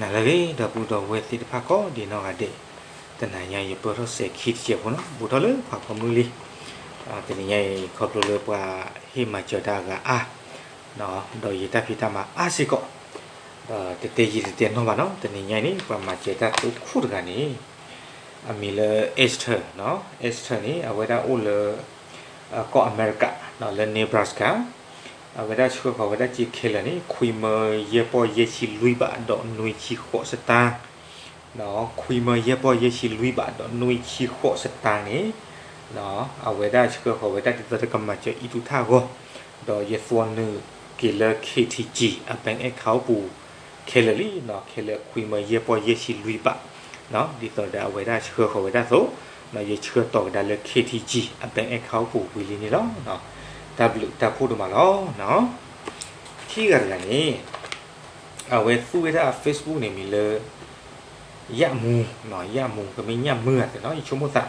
နၤလၢအဂ့ၤ ဒီပုၢ်ဒီဝဲၢ်သ့ၣ်တဖၣ်ကိးဒံးနီၢ်ဂၤဒဲး, တနၤညါယပၢၢ်ထီၣ်စဲၤခံတစဲးဖိနီၤ ဘူးထီၣ်လၢဖးဖီမုၢ်လံ. တနံၤညါအံၤ ခီဖျိလၢပှၤဟ့ၣ်မၤစၢၤတၢ်အဂၤအါ, ဒီးယတၢ်ဖံးတၢ်မၤအါစ့ၢ်ကီး, ဒီးတတဲယံာ်တတဲနီၢ်ဘၣ်နီၤ. တနံၤညါအံၤန့ၣ် ပှၤမၤစၢၤတၢ်သိခိၣ်တဂၤန့ၣ် အမံၤလၢ Esther နီၤ. Esther န့ၣ် အဝဲဒၣ်အိၣ်လၢ ကီၢ်အမဲရကၤ လၢ Nebraska, အဝဲဒၣ်ဆှၢဃီၤဝဲဒၣ်စ့ခဲလၢာ်န့ၣ် ခွံမၢယဲၢ်ပီၢ်ယဲၢ်ဆံလွံၢ်ဘးဒီးနွံဆံဃိးစတၢ်, ခွံမၢယဲၢ်ပီၢ်ယဲၢ်ဆံလွံၢ်ဘးဒီးနွံဆံဃိးစတၢ်န့ၣ် အဝဲဒၣ်ဆှၢဃီၤဝဲဒၣ်ဒ်သိးဒီးကမၤစၢၤအံၣ်တူၢ်ထၣ်အဂီၢ်, ဒီးယသွီနုာ်က့ၤလၢ KTG အ bank account ပူၤ ခဲလၢာ်လံ, ခဲလၢာ်ခွံမၢယဲၢ်ပီၢ်ယဲၢ်ဆံလွံၢ်ဘး, ဒ်သိးဒီးအဝဲဒၣ်ဆှၢဃီၤဝဲဒၣ်အသိး, ယဆှၢတီၤကဒါလၢ KTG အ bank account ပူၤဝံၤလံန့ၣ်လီၤ. တၢ်ဘျုးတၢ်ဖှိၣ်ဒိၣ်မးလီၤ. ခံဂၤတဂၤန့ၣ် အဝဲသူဝဲဒၣ် Facebook န့ၣ်မံၤလၢ ယၣ်မူ, ယၣ်မူ ကမ့ၢ်ညၣ်မုၢ်ဧါသ့ၣ်နီၤ ယဆိကမိၣ်သး,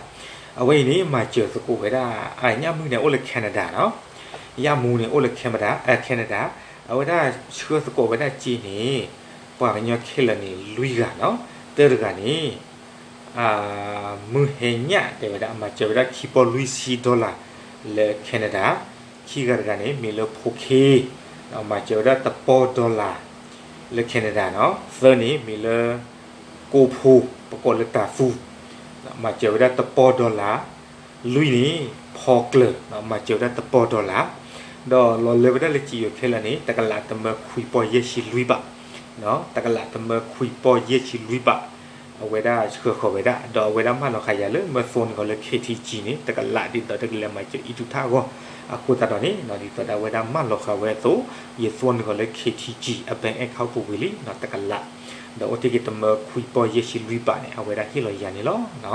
အဝဲအံၤန့ၣ် မၤစၢၤသကိးဝဲဒၣ်, ညၣ်မုၢ်န့ၣ်အိၣ်လၢ Canada နီၤ, ယၣ်မူန့ၣ်အိၣ်လၢ Canada, Canada, အဝဲဒၣ်ဆှၢသကိးဝဲဒၣ်စ့န့ၣ် ပှၤကညီခဲလၢာ်န့ၣ် လွံၢ်ဂၤနီၤ, တၢတဂၤန့ၣ် မုၢ်ဟဲညၣ်တဲဝဲဒၣ် မၤစၢၤဝဲဒၣ်ခံပီၢ်လွံၢ်ဆံ dollar လၢ Canada, ခံဂၤတဂၤန့ၣ် မံၤလၢဖိခ့, မၤစၢၤဝဲဒၣ်တပီၢ် dollar လၢ Canada နီၤ, သၢန့ၣ် မံၤလၢ ကိဖိ, ပကိးလၢတၤသူ, မၤစၢၤဝဲဒၣ်တပီၢ် dollar, လွံၢ်န့ၣ် ဖီကျၢၤ, မၤစၢၤဝဲဒၣ်တပီၢ် dollar, ဒီးလီၤလၢဝဲဒၣ်လၢစ့ယိၤခဲလၢာ်န့ၣ် တကလးတမၢခွံပီၢ်ယဲၢ်ဆံလွံၢ်ဘး, တကလးတမၢခွံပီၢ်ယဲၢ်ဆံလွံၢ်ဘး, အဝဲဒၣ်ဆှၢဃီၤဝဲဒၣ်, ဒီးအဝဲဒၣ်မၢလီၤဃာ်ယၤလၢမၢသွီနုာ်ဃီၤလၢ KTG န့ၣ် တကလးဒ်သိးဒီးကလဲၤမၤစၢၤအံၣ်တူၢ်ထၣ်အဂီၢ်, အဃိသတးဒီးန့ၣ် ဒ်သိးဒီးအဝဲဒၣ်မၢလီၤဃာ်ဝဲအသိး, ယသွီနုာ်ဃီၤလၢ KTG အ bank account ပူၤဝံၤလံ တကလး, ဒီးအိၣ်တ့ၢ်က့ၤတမၢခွံပီၢ်ယဲၢ်ဆံလွံၢ်ဘးန့ၣ် အဝဲဒၣ်ဟ့ၣ်လီၤယၤန့ၣ်လီၤ.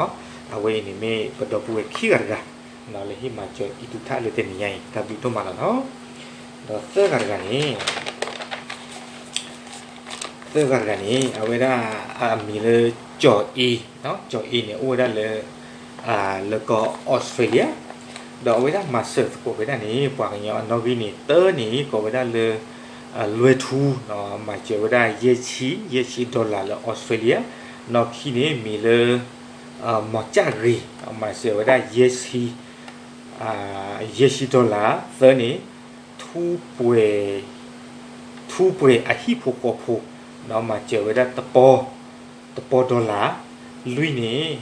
အဝဲအံၤန့ၣ်မ့ၢ်ပဒီပုၢ်ဝဲၢ်ခံဂၤတဂၤ, လၢဟ့ၣ်မၤစၢၤအံၣ်တူၢ်ထၣ်လၢတနံၤညါအံၤ တၢ်ဘျုးဒိၣ်မးလီၤနီၤ. ဒီးသၢဂၤတဂၤန့ၣ် သၢဂၤတဂၤန့ၣ် အဝဲဒၣ်အမံၤလၢ ကၠီၤအ့, ကၠီၤအ့န့ၣ် အိၣ်ဝဲဒၣ်လၢ လၢကီၢ်အီစထြ့လယါ, ဒီးအဝဲဒၣ်မၤစၢၤသကိးဝဲဒၣ်န့ၣ် ပှၤကညီအနီၣ်ဂံၢ်န့ၣ် တၢန့ၣ် ကိးဝဲဒၣ်လၢ လွဲထူ, မၤစၢၤဝဲဒၣ်ယဲၢ်ဆံ, ယဲၢ်ဆံ dollar လၢအီစထြ့လယါ, နီၢ်ခံန့ၣ် မံၤလၢ မီၤကၠၣ်ဂ့ၤ, မၤစၢၤဝဲဒၣ်ယဲၢ်ဆံ ယဲၢ်ဆံ dollar, သၢန့ၣ် ထူပှဲၤ, ထူပှဲၤအဟံၣ်ဖိဃီဖိ, မၤစၢၤဝဲဒၣ်တပီၢ်, တပီၢ် dollar, လွံၢ်န့ၣ်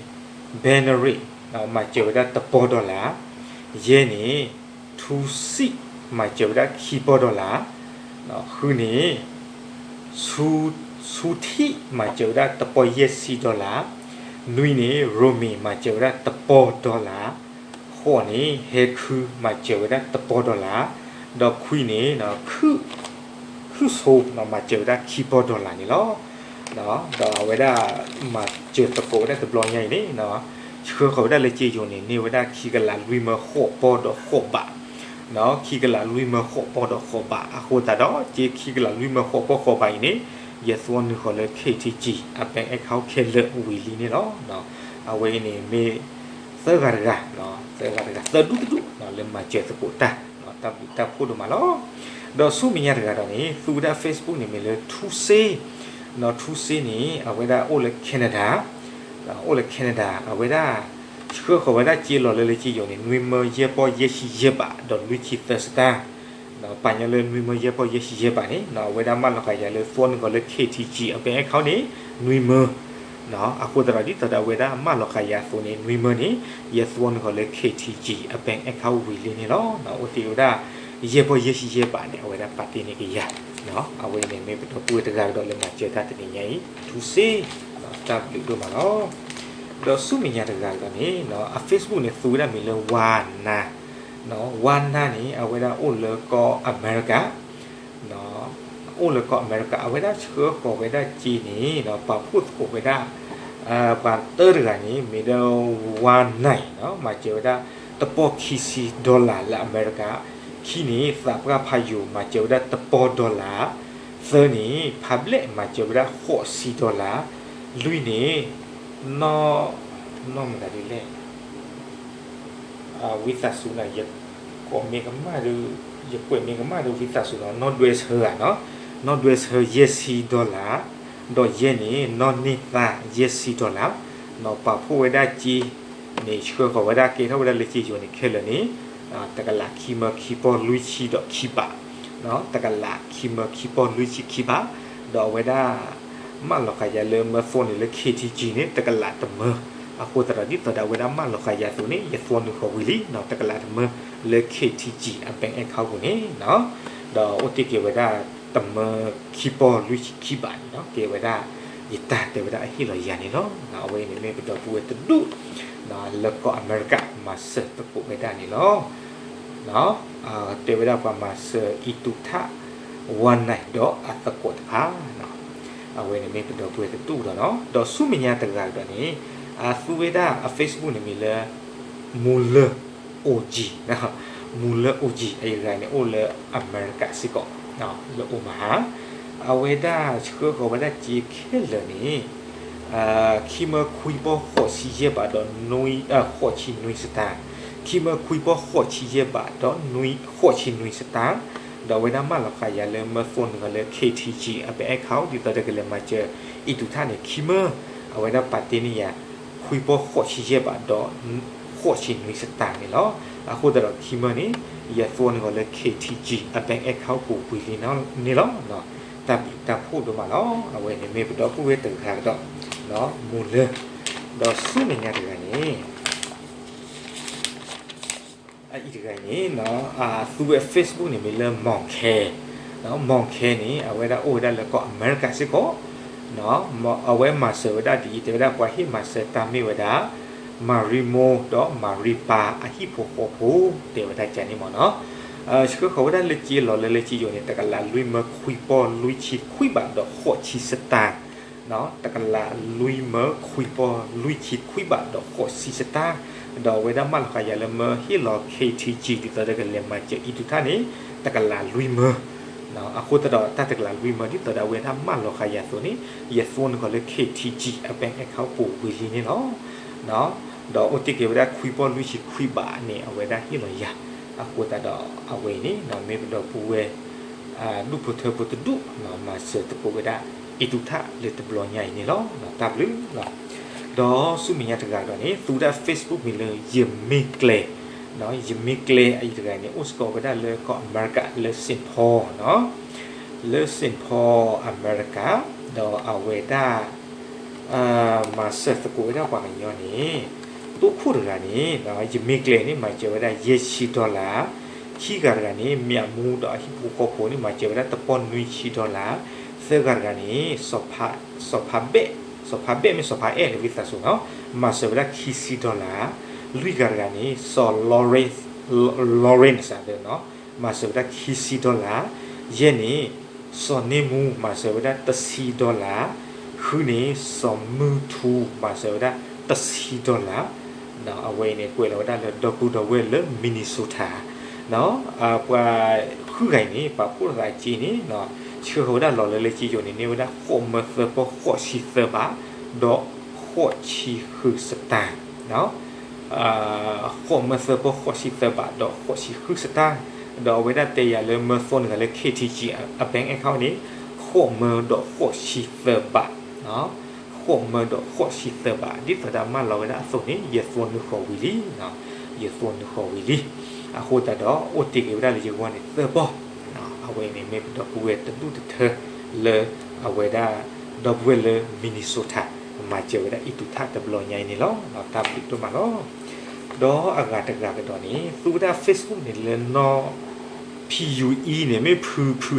ဘဲနရံး, မၤစၢၤဝဲဒၣ်တပီၢ် dollar, ယဲၢ်န့ၣ် ထူစံး, မၤစၢၤဝဲဒၣ်ခံပီၢ် dollar, ဃုန့ၣ် ဆူထံး မၤစၢၤဝဲဒၣ်တပီၢ်ယဲၢ်ဆံ dollar, နွံန့ၣ် ရိမ့ၤ မၤစၢၤဝဲဒၣ်တပီၢ် dollar, ဃိးန့ၣ် ဟဲခု မၤစၢၤဝဲဒၣ်တပီၢ် dollar, ဒီးခွံန့ၣ် ခုၣ်ဆိ မၤစၢၤဝဲဒၣ်ခံပီၢ် dollar န့ၣ်လီၤ. ဒီးအဝဲဒၣ်မၤစၢၤသကိးဝဲဒၣ်တဘျီညါအံၤန့ၣ် ဆှၢဃီၤဝဲဒၣ်လၢစ့ယိၤန့ၣ် န့ၢ်ဝဲဒၣ်ခံကလးလွံၢ်မၢဃိးပီၢ်ဒီးဃိးဘး, ခံကလးလွံၢ်မၢဃိးပီၢ်ဒီးဃိးဘး, အဃိသတးဒီး စ့ခံကလးလွံၢ်မၢဃိးပီၢ်ဃိးဘးအံၤန့ၣ် ယသွီနုာ်ဃီၤလၢ KTG အ bank account ခဲလၢာ်ဝံၤလံန့ၣ်လီၤ. အဝဲအံၤန့ၣ်မ့ၢ်သၢဂၤတဂၤ, သၢဂၤတဂၤ သၢဒူၣ်တဒူၣ် လၢမၤစၢၤသကိးတၢ်, တၢ်ဘျုးတၢ်ဖှိၣ်ဒိၣ်မးလီၤ. ဒီးဆူမဲာ်ညါတဂၤဒီးန့ၣ် သူဝဲဒၣ် Facebook န့ၣ်မ့ၢ်လၢထူစ့, ထူစ့န့ၣ် အဝဲဒၣ်အိၣ်လၢ Canada, အိၣ်လၢ Canada အဝဲဒၣ် ဆှၢဃီၤဝဲဒၣ်စ့လီၤလၢလၢစ့ယိၤန့ၣ် နွံမၢယဲၢ်ပီၢ်ယဲၢ်ဆံယဲၢ်ဘး ဒီးလွံၢ်ဆံသၢစတၢ်, ပာ်ညီလၢနွံမၢယဲၢ်ပီၢ်ယဲၢ်ဆံယဲၢ်ဘးန့ၣ် အဝဲဒၣ်မၢလီၤဃာ်ယၤလၢသွီနုာ်ဃီၤလၢ KTG အ bank account န့ၣ် နွံမၢ အဃိသတးဒီးဒ်သိးဒီးအဝဲဒၣ်မၢလီၤဃာ်ယၤအသိးန့ၣ် နွံမၢန့ၣ် ယသွီနုာ်ဃီၤလၢ KTG အ bank account ဝံၤလံန့ၣ်လီၤ. အိၣ်တ့ၢ်ဝဲဒၣ် ယဲၢ်ပီၢ်ယဲၢ်ဆံယဲၢ်ဘးန့ၣ် အဝဲဒၣ်ပာ်တ့ၢ်န့ၢ်က့ၤယၤ, အဝဲန့ၣ်မ့ၢ်ပဒီပုၢ်ဝဲၢ်တဂၤကဒီးလၢမၤစၢၤတၢ်တနံၤညါအံၤ ထူစ့, တၢ်ဘျုးဒိၣ်မးလီၤ. ဒီးဆူမဲာ်ညါတဂၤကဒီးန့ၣ် အ Facebook န့ၣ် သူဝဲဒၣ်မ့ၢ်လၢ ဝါနါ, ဝါနါန့ၣ် အဝဲဒၣ်အိၣ်လၢကီၢ်အမဲရကၤ အိၣ်လၢကီၢ်အမဲရကၤ အဝဲဒၣ်ဆှၢဃီၤဝဲဒၣ်စ့န့ၣ် ပာ်ဖှိၣ်သကိးဝဲဒၣ် ပှၤတၢတဂၤန့ၣ် မ့ၢ်ဒၣ် ဝါနါ မၤစၢၤဝဲဒၣ် တပီၢ်ခံဆံ dollar လၢအမဲရကၤ, ခံန့ၣ် သးပှၢ်ဖးယိၤ မၤစၢၤဝဲဒၣ်တပီၢ် dollar, သၢန့ၣ် ဖးဘျဲၣ် မၤစၢၤဝဲဒၣ်ဃိးဆံ dollar, လွံၢ်န့ၣ် နီၢ်, နီၢ်မတၤဒ်လဲၣ် ဝံသးစူၤန့ၣ် ယကွဲးမ့ၢ်ကမၣ်ဒီး, ယကွဲးမ့ၢ်ကမၣ်ဒီးဝံသးစူၤနီၤ, နီၢ်ဒွဲဆၢဧါနီၤ, နီၢ်ဒွဲဆၢ ယဲၢ်ဆံ dollar, ဒီးယဲၢ်န့ၣ် နီၢ်န့ၢ်သါ ယဲၢ်ဆံ dollar, နီၢ်ပာ်ဖှိၣ်ဝဲဒၣ်စ့န့ၣ် ဆှၢဃီၤဝဲဒၣ်ကဲထီၣ်ဝဲဒၣ်လၢစ့ယိၤန့ၣ်ခဲလၢာ်န့ၣ် တကလးခံမၢခံပီၢ်လွံၢ်ဆံဒီးခံဘး, တကလးခံမၢခံပီၢ်လွံၢ်ဆံခံဘး, ဒီးအဝဲဒၣ် မၢလီၤဃာ်ယၤလၢမၢသီနုာ်လၢ K T G န့ၣ် တကလးတမၢ, အဃိသတးဒီးဒ်သိးဒီးအဝဲဒၣ်မၢလီၤဃာ်ယၤအသိးန့ၣ် ယသီနုာ်ဃီၤဝံၤလံနီၢ် တကလးတမၢလၢ K T G အ bank account ပူၤန့ၣ်နီၢ်, ဒီးအိၣ်တ့ၢ်က့ၤဝဲဒၣ် တမၢခံပီၢ်လွံၢ်ဆံခံဘးန့ၣ်နီၢ် ကဲဝဲဒၣ် ယတၢ်တဲဝဲဒၣ်အဟ့ၣ်လီၤယၤန့ၣ်လီၤ. အဝဲအံၤန့ၣ်မ့ၢ်ပဒီပုၢ်ဝဲၢ်တဒူၣ် လၢကီၢ်အမဲရကၤမၤစၢၤသကိးဝဲဒၣ်န့ၣ်လီၤ. တဲဝဲဒၣ်ပှၤမၤစၢၤအံၤတူးထၣ် ဝါနၢၤဒီးအသကိးတဖၣ် အဝဲန့ၣ်မ့ၢ်ပဒီပုၢ်ဝဲၢ်တဒူၣ်ဒီးနီၢ်, ဒီးဆူမဲာ်ညါတဂၤဒီးန့ၣ် အသူဝဲဒၣ်အ Facebook န့ၣ်မ့ၢ်လၢ မူလၢ အိၣ်ကံ, မူလၢအိၣ်ကံ အအံၤတဂၤန့ၣ် အိၣ်လၢအမဲရကၤစ့ၢ်ကီး လၢအိၣ်မဟါ, အဝဲဒၣ်ဆှၢဃီၤဝဲဒၣ်စ့ခဲလၢာ်န့ၣ် ခံမၢခွံပီၢ်ဃိးဆံယဲၢ်ဘးဒီး ဃိးဆံနွံစတၢ်, ခံမၢခွံပီၢ်ဃိးဆံယဲၢ်ဘးဒီးနွံ ဃိးဆံနွံစတၢ်, ဒီးအဝဲဒၣ်မၢလီၤဃာ်ယၤလၢမၢသီနုာ်ဃီၤလၢ K T G အ bank account ဒ်သိးဒီးကလဲၤမၤစၢၤအံၤတူးထၣ်န့ၣ် ခံမၢ, အဝဲဒၣ်ပာ်တ့ၢ်န့ၢ်ယၤ ခွံပီၢ်ဃိးဆံယဲၢ်ဘးဒီး ဃိးဆံနွံစတၢ်န့ၣ်လီၤ. အဃိသတးဒီးခံမၢန့ၣ် ယသီနုာ်ဃီၤလၢ K T G အ bank account ပူၤဝံၤလံန့ၣ်လီၤ. တၢ်ဘျုးတၢ်ဖှိၣ်ဒိၣ်မးလီၤ. အဝဲန့ၣ်မ့ၢ်ပဒီပုၢ်ဝဲၢ်တဂၤဒီး မူလၢ, ဒီးဆူမဲာ်ညါတဂၤန့ၣ် အအံၤတဂၤန့ၣ် သူဝဲ Facebook န့ၣ်မ့ၢ်လၢ မီၢ်ခဲ, မီၢ်ခဲန့ၣ် အဝဲဒၣ်အိၣ်ဝဲဒၣ်လၢကီၢ်အမဲရကၤစ့ၢ်ကီး, အဝဲမၤစၢၤဝဲဒၣ်ဒ်အံၤ တဲဝဲဒၣ်ပှၤဟ့ၣ်မၤစၢၤတၢ်မ့ၢ်ဝဲဒၣ် မၤရံမိၢ်ဒီးမၤရံပၢ်အဟံၣ်ဖိဃီဖိ တဲဝဲဒၣ်ကန့ၣ်မ့ၢ်နီၢ်, ဆှၢဃီၤဝဲဒၣ်လၢစ့လီၤလၢလၢစ့ယိၤန့ၣ် တကလးလွံၢ်မၢခွံပီၢ်လွံၢ်ဆံခွံဘးဒီးဃိးဆံစတၢ် တကလးလွံၢ်မၢခွံပီၢ်လွံၢ်ဆံခွံဘးဒီးဃိးဆံစတၢ်, ဒီးအဝဲဒၣ်မၢလီၤဃာ်ယၤလၢမၢဟ့ၣ်လီၤ K T G ဒ်သိးဒီးကလဲၤမၤစၢၤအံၤတူးထၣ်န့ၣ် တကလးလွံၢ်မၢ, အဃိသတးဒီးတၢ်တကလးလွံၢ်မၢ ဒ်သိးဒီးအဝဲဒၣ်မၢလီၤဃာ်ယၤအသိးန့ၣ် ယသီနုာ်ဃီၤလၢ K T G အ bank account ပူၤဝံၤလံန့ၣ်လီၤ. ဒီးအိၣ်တ့ၢ်က့ၤဝဲဒၣ်ခွံပီၢ်လွံၢ်ဆံခွံဘးန့ၣ် အဝဲဒၣ်ဟ့ၣ်လီၤယၤ, အဃိသတးဒီးအဝဲအံၤန့ၣ် မ့ၢ်ပဒီပုၢ်ဝဲၢ် ဒူၣ်ဖိထၢဖိတဒူၣ် မၤစၢၤသကိးဝဲဒၣ် အံၤတူးထၣ်လၢတဘျီညါအံၤန့ၣ်လီၤ. တၢ်ဘျုးလီၤ. ဒီးဆူမဲာ်ညါတဂၤဒီးန့ၣ် သူဝဲဒၣ် Facebook မ့ၢ်လၢ ယမ့ၢ်ကျဲ, ယမ့ၢ်ကျဲအအံၤတဂၤန့ၣ် အိၣ်စ့ၢ်ကီးဝဲဒၣ်လၢကီၢ်အမဲရကၤလၢ Saint Paul နီၢ်, လၢ Saint Paul အမဲရကၤ, ဒီးအဝဲဒၣ် မၤစၢၤသကိးဝဲဒၣ်ပှၤကညီန့ၣ် တိခိၣ်တဂၤန့ၣ် ယမ့ၢ်ကျဲန့ၣ် မၤစၢၤဝဲဒၣ်ယဲၢ်ဆံ dollar, ခံဂၤတဂၤန့ၣ် မၠးမူဒီးအဟံၣ်ဖိဃီဖိန့ၣ် မၤစၢၤဝဲဒၣ်တပီၢ်နွံဆံ dollar, သၢဂၤတဂၤန့ၣ် စီၤဖးဘဲၣ်, စီၤဖးဘဲၣ်မ့ၢ်စီၤဖးအဲၣ်လၢဝံသးစူၤနီၢ် မၤစၢၤဝဲဒၣ်ခံဆံ dollar, လွံၢ်ဂၤတဂၤန့ၣ် စီၤ Lawrence စးဒၢနီၢ် မၤစၢၤဝဲဒၣ်ခံဆံ dollar, ယဲၢ်န့ၣ် စီၤန့ၢ်မူ မၤစၢၤဝဲဒၣ်တဆံ dollar, ဃုန့ၣ် စီၤမုၢ်ထူ မၤစၢၤဝဲဒၣ်တဆံ dollar, အဝဲအံၤန့ၣ် ကွဲးလီၤဝဲဒၣ်လၢဒီပုၢ်ဒီဝဲၢ်လၢ Minnesota, ပှၤဃုဂၤအံၤန့ၣ် ပာ်ဖှိၣ်သးစ့န့ၣ် ဆှၢဃီၤဝဲဒၣ်လီၤလၢလၢစ့ယိၤန့ၣ် န့ၢ်ဝဲဒၣ်ဃိးမၢသၢပီၢ်ဃိးဆံသၢဘး ဒီးဃိးဆံဃုစတၢ် ဃိးမၢသၢပီၢ်ဃိးဆံသၢဘး ဒီးဃိးဆံဃုစတၢ်, ဒီးအဝဲဒၣ်တဲယၤလၢမၢသီနုာ်ဃီၤလၢ K T G အ bank account န့ၣ် ဃိးမၢဒီးဃိးဆံသၢဘး, ဃိးမၢဒီးဃိးဆံသၢဘး ဒ်သိးဒီးမၢလီၤဝဲဒၣ်အသိးန့ၣ် ယသီနုာ်ဃီၤဝံၤလံ, ယသီနုာ်ဃီၤဝံၤလံ, အဃိသတးဒီး အိၣ်တ့ၢ်က့ၤဝဲဒၣ်လၢယဂီၢ်န့ၣ်သၢပီၢ်, အဝဲန့ၣ်မ့ၢ်ပဒီပုၢ်ဝဲၢ်တဒူၣ်တထၢလၢ အဝဲဒၣ် ဒီပုၢ်ဝဲၢ်လၢ Minnesota မၤစၢၤဝဲဒၣ်အံၤတူးထၣ်တဘျီညါအံၤန့ၣ်လီၤ. တၢ်ဘျုးဒိၣ်မးလီၤ. ဒီးအဂၤတဂၤကဒီးန့ၣ် သူဝဲဒၣ် Facebook န့ၣ်လၢနီၢ် ဖံယူအံၤန့ၣ် မ့ၢ်ဖုဖု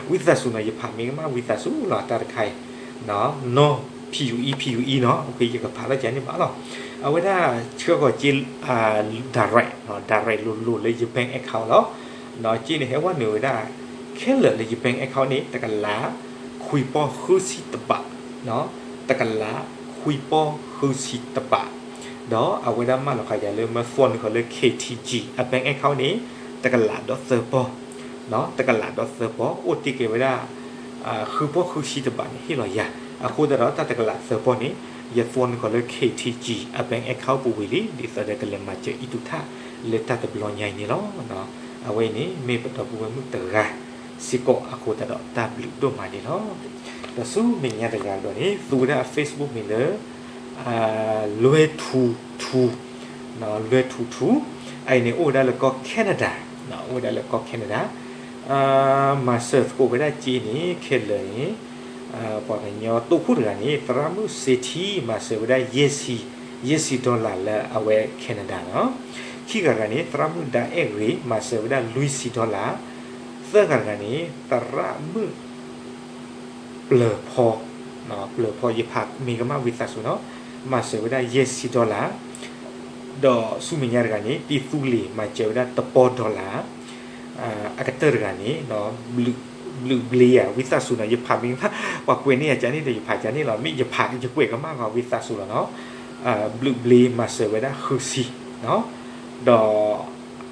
ဝံသးစူၤနီၢ် ယဖးမ့ၢ်ကမၣ်ဝံသးစူၤလီၤ တၢ်တခါအံၤ နီၢ် ဖံယူအံၤ ဖံယူအံၤနီၢ် ယကဖးလီၤကန့ၢ်ဘၣ်လီၤ. အဝဲဒၣ်ဆှၢဃီၤစ့ direct, direct လိၤလိၤလၢယ bank account လီၤ. စ့န့ၣ်ဟဲဝဲနုာ်ဝဲဒၣ် ခဲလၢာ်လၢယ bank account န့ၣ် တကလး ခွံပီၢ်ဃုဆံတဘး, တကလး ခွံပီၢ်ဃုဆံတဘး, ဒီးအဝဲဒၣ်မၢလီၤဃာ်ယၤလၢမၢသီနုာ်ဃီၤလၢ K T G အ bank account န့ၣ် တကလးဒီးသၢပီၢ်, တကလးဒီးသၢပီၢ် အိၣ်တ့ၢ်က့ၤဝဲဒၣ် ဃုပီၢ်ဃုဆံတဘးန့ၣ်ဟ့ၣ်လီၤယၤ, အဃိသတးဒီးတၢ်တကလးသၢပီၢ်န့ၣ် ယသီနုာ်ဃီၤလၢ K T G အ bank account ပူၤဝံၤလံ ဒ်သိးဒီးကလဲၤမၤစၢၤအံၤတူးထၣ်လၢတၢ်တဘျီညါအံၤန့ၣ်လီၤ. အဝဲအံၤန့ၣ် မ့ၢ်ပဒီပုၢ်ဝဲၢ်မုၣ်တဂၤ စ့ၢ်ကီးအဃိသတးဒီးတၢ်ဘျုးဒိၣ်မးန့ၣ်လီၤ. ဒီးဆူမဲာ်ညါတဂၤဒီးန့ၣ် သူဝဲဒၣ်အ Facebook မ့ၢ်လၢ လွဲထူထူ, လွဲထူထူ, အအံၤန့ၣ် အိၣ်ဝဲဒၣ်လၢကီၢ် Canada, အိၣ်ဝဲဒၣ်လၢကီၢ် Canada, မၤစၢၤသကိးဝဲဒၣ်စ့န့ၣ် ခဲလၢာ်န့ၣ် ပှၤကညီတိၢ်ခိၣ်တဂၤန့ၣ် သရၣ်မုၣ်စ့ထံ မၤစၢၤဝဲဒၣ် ယဲၢ်ဆံ dollar လၢအဝဲ Canada လီၤ. ခံဂၤတဂၤန့ၣ် သရၣ်မုၣ်ဒၣ်အဲၣ်ဂ့ၤ မၤစၢၤဝဲဒၣ်လွံၢ်ဆံ dollar, သၢဂၤတဂၤန့ၣ် သရၣ်မုၣ် ပျၢၤဖီ, ပျၢၤဖီ ယဖးမ့ၢ်ကမၣ်ဝံသးစူၤနီၤ, မၤစၢၤဝဲဒၣ်ယဲၢ်ဆံ dollar, ဒီးဆူမဲာ်ညါတဂၤန့ၣ် တံသူလ့ၤ မၤစၢၤဝဲဒၣ်တပီ dollar, အကတၢၢ်တဂၤန့ၣ် ဘျုးဘျ့ဧါ ဝံသးစူၤနီၤ ယဖးမ့ၢ်ကမၣ် ပှၤကွဲးန့ၢ်ယၤကန့ၣ်ဒီး ယဖးကန့ၣ်လီၤ, မ့ၢ်ယဖးယကွဲးကမၣ်ဂီၤ ဝံသးစူၤလီၤနီၤ, ဘျုးဘျ့ မၤစၢၤဝဲဒၣ်ဃုဆံ, ဒီး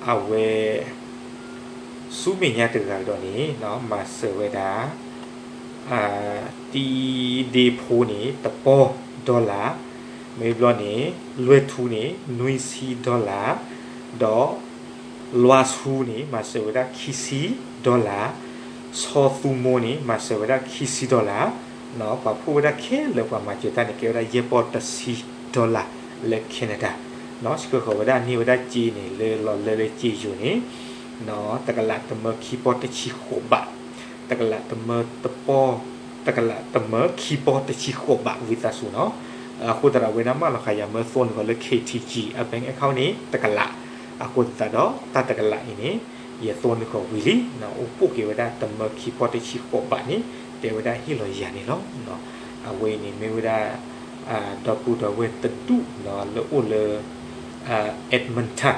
အဝဲ ဆူမဲာ်ညါတဂၤဒီးန့ၣ် မၤစၢၤဝဲဒၣ် တံဒ့ဖိန့ၣ် တပီ dollar, မ့ၢ်ဘျီန့ၣ် လွဲထူန့ၣ် နွံဆံ dollar, ဒီး လွါဆူန့ၣ် မၤစၢၤဝဲဒၣ်ခံဆံ dollar, ဆီသူမိၢ်န့ၣ် မၤစၢၤဝဲဒၣ်ခံဆံ dollar, ပှၤဖှိၣ်ဝဲဒၣ်ခဲလၢာ်ပှၤမၤစၢၤတၢ်န့ၣ် ကဲဝဲဒၣ်ယဲၢ်ပီၢ်တဆံ dollar လၢ Canada, ဆှၢဃီၤဝဲဒၣ်န့ၢ်ဝဲဒၣ်စ့န့ၣ် လၢလီၤလၢလၢစ့ယိၤန့ၣ် တကလးတမၢခံပီၢ်တဆံဃိးဘး, တကလးတမၢတပီၢ်, တကလးတမၢခံပီၢ်တဆံဃိးဘး ဝံသးစူၤနီၤ, အဃိသတးဒီး အဝဲဒၣ်မၢလီၤဃာ်ယၤမၢသီနုာ်ဃီၤလၢ K T G အ bank account န့ၣ် တကလး, အဃိသတးဒီး တၢ်တကလးအံၤန့ၣ် ယသီနုာ်ဃီၤဝံၤလံ, အိၣ်ပိာ်က့ၤဝဲဒၣ်တမၢခံပီၢ်တဆံဃိးဘးန့ၣ် တဲဝဲဒၣ်ဟ့ၣ်လီၤယၤန့ၣ်လီၤ. အဝဲအံၤန့ၣ်မ့ၢ်ဝဲဒၣ် ဒီပုၢ်ဒီဝဲၢ်တဒူၣ်လၢအိၣ်လၢ Edmonton,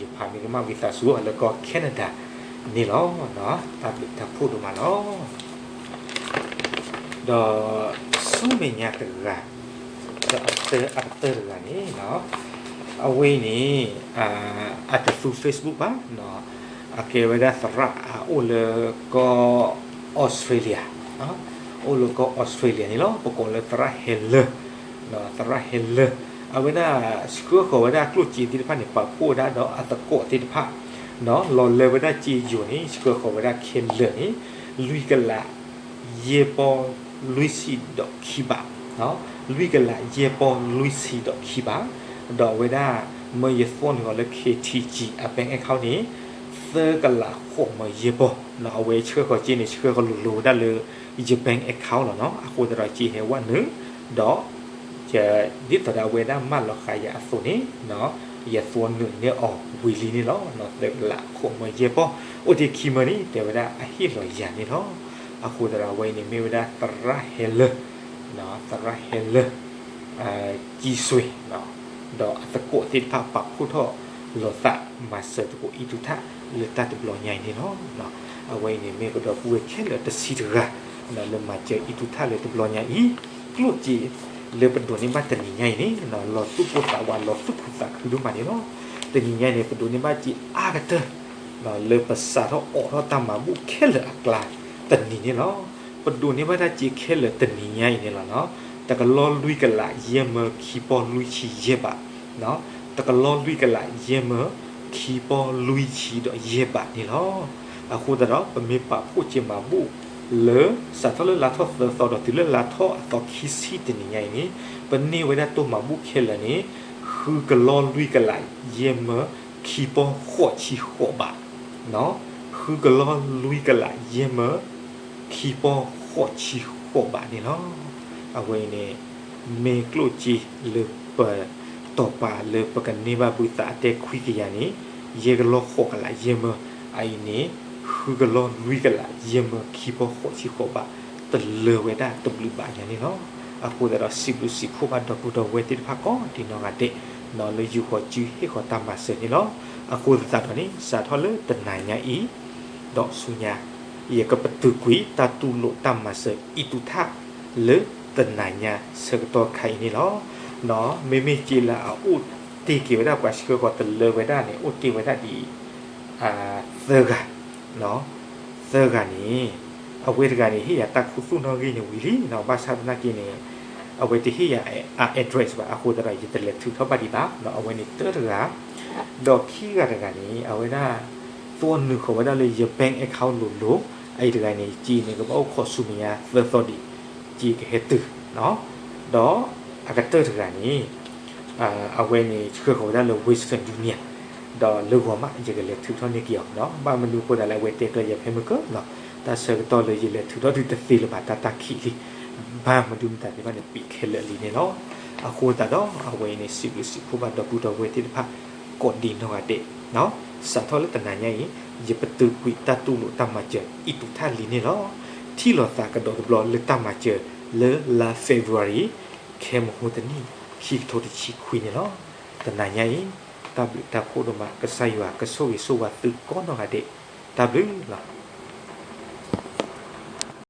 ယဖးမ့ၢ်ကမၣ်ဝံသးစူၤ လၢကီၢ် Canada န့ၣ်လီၤ. တၢ်ဘျုးတၢ်ဖှိၣ်ဒိၣ်မးလီၤ. ဒီးဆူမဲာ်ညါတဂၤ, ဒီးအကတၢၢ်တဂၤန့ၣ်, အဝဲအံၤန့ၣ် အတသူ Facebook ဘၣ်, အကဲဝဲဒၣ်သရၣ်အအိၣ်လၢကီၢ် Australia, အိၣ်လၢကီၢ် Australia န့ၣ်လီၤ. ပကိးလၢသရၣ်ဟဲလၢာ်, သရၣ်ဟဲလၢာ်, အဝဲဒၣ်ဆှၢဃီၤဝဲဒၣ်ကျိၣ်စ့သ့ၣ်တဖၣ်န့ၣ် ပာ်ဖှိၣ်ဝဲဒၣ်ဒီးအသကိးသ့ၣ်တဖၣ်, လီၤလၢဝဲဒၣ်စ့ယိၤန့ၣ် ဆှၢဃီၤဝဲဒၣ်ခဲလၢာ်န့ၣ် လွံၢ်ကလး ယဲၢ်ပီၢ်လွံၢ်ဆံဒီးခံဘး, လွံၢ်ကလးယဲၢ်ပီၢ်လွံၢ်ဆံဒီးခံဘး, ဒီးအဝဲဒၣ် မၢယသီနုာ်ဃီၤလၢ K T G အ bank account န့ၣ် သၢကလးဃိးမၢယဲၢ်ပီၢ်, အဝဲဆှၢဃီၤစ့န့ၣ် ဆှၢဃီၤလိၤလိၤဝဲဒၣ်လၢ ယ bank account လီၤနီၤ, အဃိသတးဒီးစ့ဟဲဝဲနုာ်, ဒီး ဒ်သိးဒီးအဝဲဒၣ်မၢလီၤဃာ်ယၤအသိးန့ၣ် ယသီနုာ်န့ၢ်အီၤဝံၤလံန့ၣ်လီၤ. သၢကလးဃိးမၢယဲၢ်ပီၢ်, အိၣ်တ့ၢ်ခံမၢန့ၣ် တဲဝဲဒၣ်အဟ့ၣ်လီၤယၤန့ၣ်လီၤ. အဃိသတးဒီးအဝဲအံၤန့ၣ်မ့ၢ်ဝဲဒၣ်သရၣ်ဟဲလၢာ်, သရၣ်ဟဲလၢာ် ကံစွ့ၤ, ဒီးအသကိးသ့ၣ်တဖၣ်ပာ်ဖှိၣ်ထီၣ်လိာ်သးမၤစၢၤသကိးအံၤသူၣ်ထၣ်လၢတၢ်တဘျီညါအံၤန့ၣ်လီၤ. အဝဲအံၤန့ၣ်မ့ၢ်ကဒီပုၢ်ဝဲၢ်ခဲလၢာ်တဆံတဂၤ လၢမၤစၢၤအံၤသူၣ်ထၣ်လၢတဘျီညါအံၤ, ကျိၣ်စ့လၢပဒိးန့ၢ်ဘၣ်တနံၤညါအံၤန့ၣ် လီၤသူၣ်ပိၢ်သးဝးလီၤသူၣ်ခုသးခုဒိၣ်မးန့ၣ်လီၤ. တနံၤညါအံၤန့ၣ် ပဒိးန့ၢ်ဘၣ်စ့အါကတၢၢ် လၢပစးထီၣ်အိးထီၣ်တၢ်မၤဘူၣ်ခဲလၢာ်အကျါတနံၤန့ၣ်လီၤ. ပဒိးန့ၢ်ဘၣ်တၢ်စ့ခဲလၢာ်တနံၤညါအံၤန့ၣ်လီၤ. တကလီၢ်လွံၢ်ကလးယဲၢ်မၢခံပီၢ်လွံၢ်ဆံယဲၢ်ဘး, တကလီၢ်လွံၢ်ကလးယဲၢ်မၢခံပီၢ်လွံၢ်ဆံဒီးယဲၢ်ဘးန့ၣ်လီၤ. အဃိသတးဒီး ပမ့ၢ်ပာ်ဖှိၣ်စ့မၤဘူၣ်လၢ စးထီၣ်လၢလါထီၣ်သၢသီဒီးတုၤလၢလါထီၣ်အသီခံဆံတနံၤညါအံၤန့ၣ် ပန့ၢ်ဝဲဒၣ်တိၢ်မၤဘူၣ်ခဲလၢာ်န့ၣ် ဃုကလီၢ်လွံၢ်ကလးယဲၢ်မၢခံပီၢ်ဃိးဆံဃိးဘး ဃုကလီၢ်လွံၢ်ကလးယဲၢ်မၢခံပီၢ်ဃိးဆံဃိးဘးန့ၣ်လီၤ. အဝဲအံၤန့ၣ် မ့ၢ်ကျိၣ်စ့လၢပတီၢ်ပာ်လၢပကန့ၢ်ဘၣ်ဘုသးအတဲခွံကယၤန့ၣ် ယဲၢ်ကလီၢ်ဃိးကလးယဲၢ်မၢ, အအံၤန့ၣ် ဃုကလီၢ်လွံၢ်ကလးယဲၢ်မၢခံပီၢ်ဃိးဆံဃိးဘး တလၢဝဲဒၣ်တဘျုးဘးညါန့ၣ်လီၤ. အဃိသတးဒီးစံးဘျုးစံးဖှိၣ်ဘၣ်ဒီပုၢ်ဒီဝဲၢ်သ့ၣ်တဖၣ်ကိးဒံးနီၢ်ဂၤဒဲး လၢယူာ်ဃီၤစုဟ့ၣ်ဃီၤတၢ်မၤစၢၤန့ၣ်လီၤ. အဃိသတးဒီးန့ၣ် စးထီၣ်လၢတနၤညါအံၤ ဒီးဆူညါ ယကပတုာ်ကွံာ်တၢ်တူၢ်လိာ်တၢ်မၤစၢၤအံၤသူၣ်ထၣ်လၢတနၤညါဆၢကတီၢ်ခါအံၤန့ၣ်လီၤ. မ့မ့ၢ်စ့လၢအအိၣ်တ့ၢ်က့ၤဝဲဒၣ်ပှၤဆှၢဃီၤတလၢဝဲဒၣ်န့ၣ် အိၣ်တ့ၢ်ဝဲဒၣ်ဒ်အံၤ သၢဂၤ, သၢဂၤန့ၣ် အဝဲတဂၤန့ၣ် ဟ့ၣ်ယၤတၢ်ခူသူၣ်နီၣ်ဂံၢ်န့ၣ်ဝံၤလံ, ဘၣ်ဆၣ်သနာ်က့န့ၣ် အဝဲတဟ့ၣ်ယၤအ address ဘၣ်, အဃိသတးဒီး ယတလဲၤထုးထီၣ်ဘၣ်ဒံးဘၣ်, အဝဲန့ၣ်တၢတဂၤ, ဒီးခံဂၤတဂၤန့ၣ် အဝဲဒၣ် သီနုာ်ဃီၤဝဲဒၣ်လၢယ bank account လိၤလိၤ အအံၤတဂၤန့ၣ် က့န့ၣ် ကဘၣ်အိၣ်ခိးဆူမဲာ်ညါသၢသီဒံး, က့ကဟဲတုၤ, ဒီးအကတၢၢ်တဂၤန့ၣ် အဝဲန့ၣ်ဆှၢဃီၤဝဲဒၣ်လၢ Western Union, ဒီးလၢဂီၤမး ယကလဲၤထုးထီၣ်န့ၢ်က့ၤအီၤ, ဘၣ်မနုၤအဃိသတးလဲၣ် အဝဲတဲကျၢၤယၤဖဲမုၢ်ကၢၢ်လီၤ, တၢ်ဆၢကတီၢ်လၢယလဲၤထုးထီၣ်ဒုးတသ့လၢၤဘၣ် တၢ်တၢ်ခံးလံ, ဘၣ်မနုၤမတၤသ့ၣ်တဖၣ်န့ၣ် ပံးခဲလၢာ်လံန့ၣ်လီၤ. အဃိသတးဒီး အဝဲအံၤန့ၣ် စံးဘျုးစံးဖှိၣ်ဘၣ်ဒီပုၢ်ဒီဝဲၢ်သ့ၣ်တဖၣ် ကိးဒံနီၢ်ဂၤဒဲး, စးထီၣ်လၢတနၤညါအံၤ ယပတုာ်ကွံာ်တၢ်တူၢ်လိာ်တၢ်မၤစၢၤ အံၣ်ပူၤထၣ်လံန့ၣ်လီၤ. ထံၣ်လိာ်သးကဒီးတဘျီလၢတၢ်မၤစၢၤလၢလါ February ခဲမုၢ်ဟိတနံၣ် ခံကထိတဆံခွံန့ၣ်လီၤ. တနၤညါအံၤ တၢ်ဘျုးတၢ်ဖှိၣ်ဒိၣ်မး ကစၢ်ယွၤကဆိၣ်ဂ့ၤဆိၣ်ဝါသုကိးနီၢ်ဂၤဒဲး, တၢ်ဘျုးလီၤ.